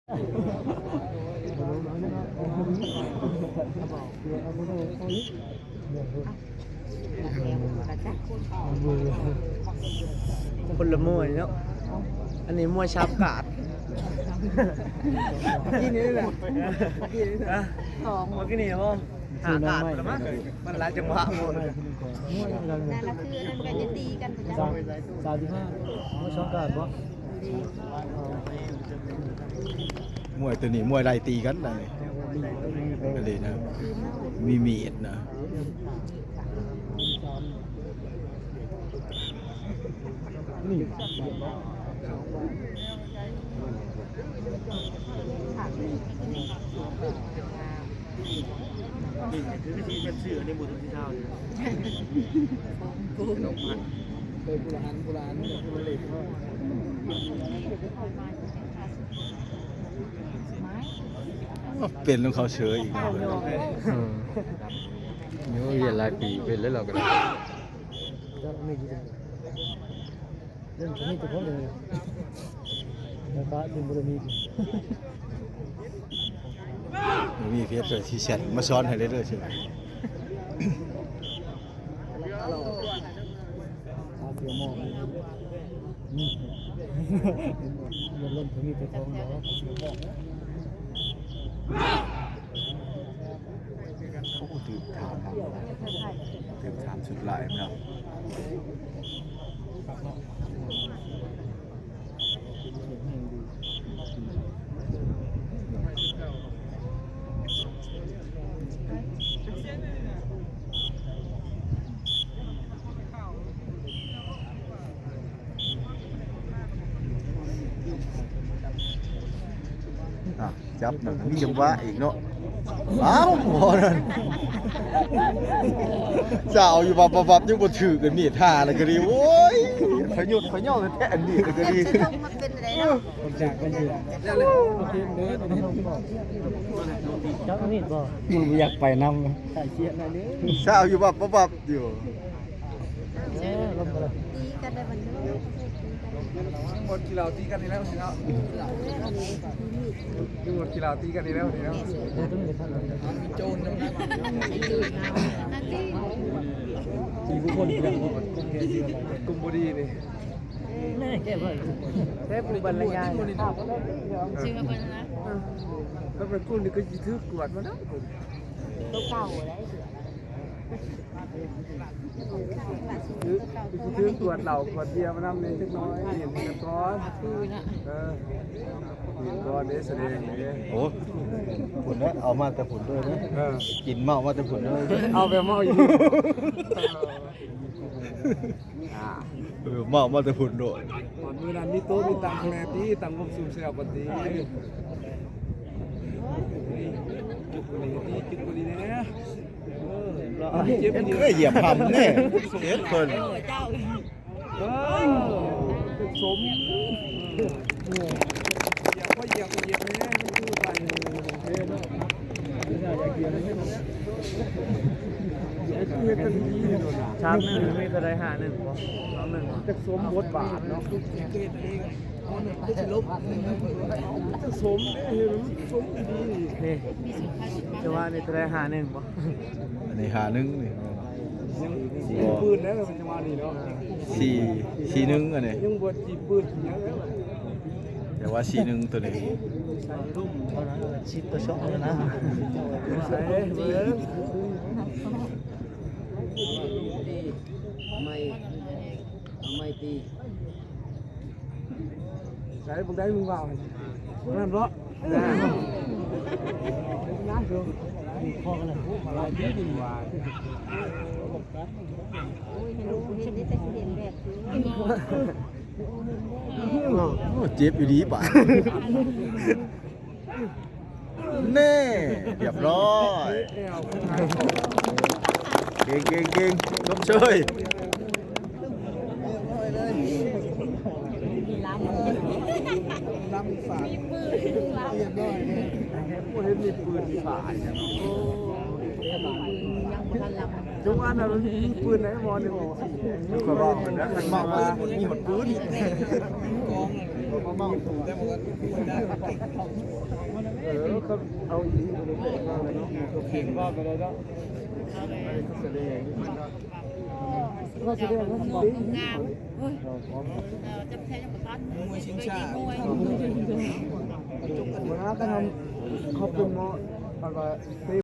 ຄົນລະມວຍເນາະ ອັນນີ້ມວຍສາມກາດ ກິນນີ້ແຫຼະ ກິນນີ້ແຫຼະ ສອງ ເມື່ອກີ້ນີ້ບໍ່ ຫ້າກາດລະມັ້ງ ມັນຫຼາຍຈັງຫວະໝົດ ນັ້ນລະຄືອັນນັ້ນກໍຈະຕີກັນ ສາມ ສາມສິບຫ້າ ມວຍສອງກາດບໍ່? ມວຍໂຕນີ້ມວຍໄລ່ຕີກັນນະນີ້ ອັນນີ້ນະ ມີມີດນະ ນີ້ ນີ້ຄືຊິເປັນຊື່ອັນນີ້ໝູ່ຕົນທີ່ເຊົ້ານີ້ ເອີ ຜູ້ລະອັນ ຜູ້ລະອັນ ຜູ້ລະເຫຼັກ ເປັນຂອງເຂົາເສີຍອີກເນາະ ເອີ ຢູ່ຮຽນຫຼາຍປີ ເປັນແລ້ວລາວກໍໄດ້ ເລື່ອງທີ່ມີແຕ່ຄົນເດີ ແຕ່ປະທີ່ບໍ່ໄດ້ມີ ບໍ່ມີເຟສກໍຊິແຊັດມາສອນໃຫ້ເລີຍເດີ ຊິ ເສຍໝອກ ອືມ ເລື່ອງທີ່ມີແຕ່ຂອງເນາະ ໂອ້ ຖືກຖາມ ຖືກຖາມສຸດຫຼາຍເນາະ ອ່ະ ຈັບນະ ມີຈັງຫວະອີກເນາະ ອ້າວ ບໍ່ນັ້ນ ສາວຢູ່ບັບໆ ຍັງບໍ່ຖືກກັນ ມີດທ່າແລ້ວກໍດີ ໂອ້ຍ ຂະຍຸດຂະຍົງແທ້ໆ ອັນນີ້ກໍດີ ມັນເປັນໄດເນາະ ຈັບມີດບໍ່? ມັນບໍ່ຢາກໄປນຳ ສາວຢູ່ບັບໆ ຢູ່. ເອີ ລົມກໍໄດ້ ຕີກັນໄດ້ບັດນີ້ ຍັງບໍ່ກິນເຫຼົ້າຕີກັນນີ້ແລ້ວຊິເນາະ ຍັງບໍ່ກິນເຫຼົ້າຕີກັນນີ້ແລ້ວຊິເນາະ ໂຈນນຳກັນ ຕີຜູ້ຄົນ ກຸ່ມບໍ່ດີນີ້ ແມ່ແກ້ໄວ້ ແຕ່ຜູ້ບັນລະຍາຍ ຊື່ເພິ່ນນະ ເອີ ຖ້າເປັນກຸ່ມນີ້ກໍຊິຖືກກວດມານຳ ໂຕເກົ່າໄດ ຄື ຄືກວດເຫຼົ້າກວດເບຍມານຳແດ່ຈັກໜ້ອຍ ເຫັນກັນກ່ອນ ຄືນະ ເອີ ເຫັນກ່ອນເດ້ ສະແດງເດ້ ໂອ້ ພຸ້ນນະ ເອົາມາແຕ່ພຸ້ນເດີ ເອີ ກິນເມົາມາແຕ່ພຸ້ນເດີ ເອົາແບບເມົາອີກ ອ່າ ເອີ ເມົາມາແຕ່ພຸ້ນໂດດ ມື້ນັ້ນມີໂຕະມີຕັ່ງແດ່ຕິ ຕັ້ງວົງສູບແຊວກັນຕິ ຈຸກກະລີຕິ ຈຸກກະລີແດ່. ເອີ ເຈັບ ເອີ ຢຽບຫຳແດ່ ເຈັບເພິ່ນ ເອີ ເຈັບສົມ ຢຽບ ຢຽບ ຢຽບແດ່ ມັນຄືໄປ ສາມໜຶ່ງ ມີເທົ່າໃດ ຫ້າໜຶ່ງບໍ່ ສາມໜຶ່ງ ຈັກສົມບົດບາດເນາະ. ຈະສົມເດ້ ເຫັນມັນສົມດີ ນີ້ ຈະວ່ານີ້ເທົ່າໃດ ຫ້າໜຶ່ງບໍ່? ອັນນີ້ ຫ້າໜຶ່ງນີ້ ຍັງ ຍັງປືນແລ້ວ ຈັງຫວະນີ້ເນາະ ສີ່ ສີ່ໜຶ່ງ ອັນນີ້ ຍັງບໍ່ຈີບປືນຫຍັງເລີຍ ແຕ່ວ່າ ສີ່ໜຶ່ງ ໂຕນີ້ ສິບຕໍ່ສອງແລ້ວນະ ໃສ່ເບິ່ງ ເອົາໃໝ່ ເອົາໃໝ່ຕີ. ໃສ່ບໍ່ໄດ້ ມຶງວ່ານັ້ນເນາະ ໂອ້ຍ ໃຫ້ລູກເຮັດໄດ້ ແຕ່ຊິເຮັດແບບ ໂອ້ ເຈັບອີ່ຫຼີບາດ. ແນ່ ຮຽບຮ້ອຍ ເກັ່ງໆໆ ຊົມເຊີຍ ລຳສາດ ຮຽບຮ້ອຍ ບໍ່ເຫັນມີປືນມີຜາອີຫຍັງ ໂອ້ ຈັງຫວະນັ້ນມັນມີປືນໃນໝໍນີ້ ຂ້ອຍເວົ້າ ເຂົາເວົ້າວ່າມີຫົດປືນ ເຂົາເວົ້າ ແຕ່ວ່າ ແຕ່ວ່າ ເອົາອີກ ໂອເຄ ວ່າໄປໄດ້ເນາະ ວ່າຊິໄດ້ ງາມ ເອີ ຈັບແທ້ຍັງບໍ່ທັນ ມວຍຊິງຊາດ ມວຍ ຫົວໜ້າກໍທຳ ເຂົາເປັນໝໍ ອັນວ່າ